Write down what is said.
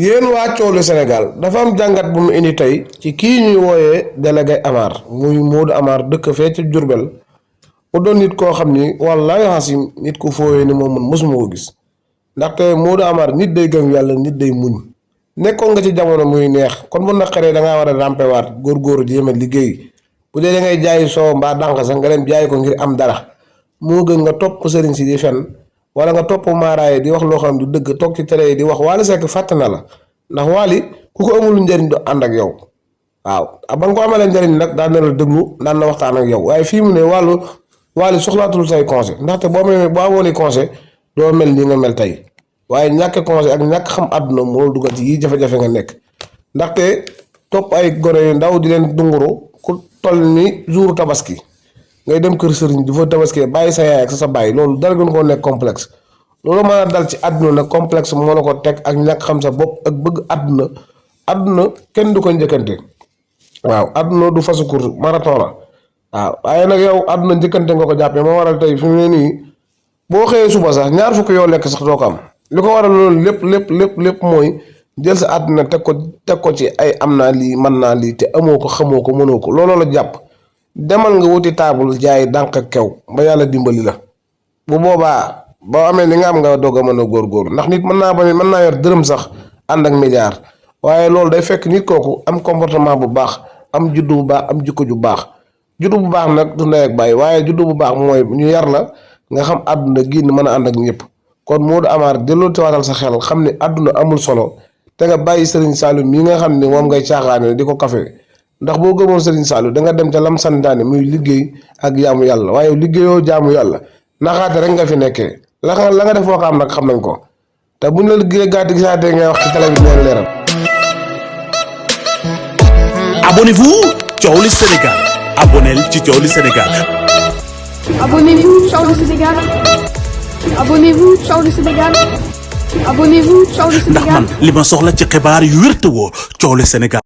yéen waa Thiowli Sénégal dafa am jàngat bu mu indi tey ci kii ñuy wooyee délégué Amar muy Modou Amar dëkk fee ci Diourbel mu doon nit koo xam ni wallaahi xasim nit ku fooyee ni moom man mosuma ko gis ndaxte Modou Amar nit day gëm yàlla nit day muñ nekkoon nga ci jamono muy neex kon bu naqaree da ngaa war a rampewaat góor-góor jéem a liggéey bu dee da ngay jaayi soow mbaa dànq sax nga dem jaay ko ngir am dara moo gën nga topp sëriñ si di fen wala nga topp maaraaye di wax loo xam du dëgg toog ci télé yi di wax Wally Seck fàtt na la ndax Wally ku ko amul njëriñ du ànd ak yow waaw ba nga ko amalee njëriñ nag daan na la déglu daan na waxtaan ak yow waaye fii mu ne Wally soxlaatul say conseil ndaxte boo amoon conseil doo mel nii nga mel tey waaye ñàkk conseil ak ñàkk xam àdduna moo dugal ci yii jafe-jafe nga nekk ndaxte topp ay gone yu ndaw di leen dunguru ku toll ni jour tabaski ngay dem kër sëriñ di fa tabaskee bàyyi sa yaay ak sa bàyyi loolu dara gën koo nekk complexe loolu mën a dal ci àdduna nag complexe moo la ko teg ak ñàkk xam sa bopp ak bëgg àdduna kenn du ko njëkkante waaw àdduna du fasu course marathon la waaw waaye nag yow àdduna njëkkante nga ko jàppee moo waral tey fi mu ne nii boo xëyee suba sax ñaar fukk yoo lekk sax doo ko am li ko waral loolu lépp mooy jël sa àdduna teg ko ci ay am naa lii mën naa lii te amoo ko xamoo ko mënoo ko looloo la jàpp demal nga wuti taabul jaay dànq ak kew ba yàlla dimbali la bu boobaa boo amee li nga am nga doog a mën a góorgóorlu ndax nit mën naa yor dërëm sax ànd ak milliard waaye loolu day fekk nit kooku am comportement bu baax am juddu bu baax am jikko ju baax juddu bu baax nag du ndey ak bàyyi waaye juddu bu baax mooy ñu yar la nga xam àdduna génn mën a ànd ak ñëpp kon Modou Amar delloo tiwaatal sa xel xam ne àdduna amul solo te nga bàyyi Serigne Saliou mii nga xam ne moom ngay caaxaane di ko kafe ndax boo gëmoon Serigne Saliou da nga dem ca lam santaane muy liggéey ak jaamu yàlla waaye liggéeyoo jaamu yàlla naxaate rek nga fi nekkee la nga def moo ko am nag xam nañ ko te buñ la liggéey gàtt gisaatee ngay wax ci télé bi neen leeral. Abonnez-vous Thiowli Sénégal abonnel ci Thiowli Sénégal. Abonnez-vous Thiowli Sénégal. Abonnez-vous Thiowli Sénégal. Abonnez-vous Thiowli Sénégal. ndax man li ma soxla ci xibaar yu wér te wóor Thiowli Sénégal.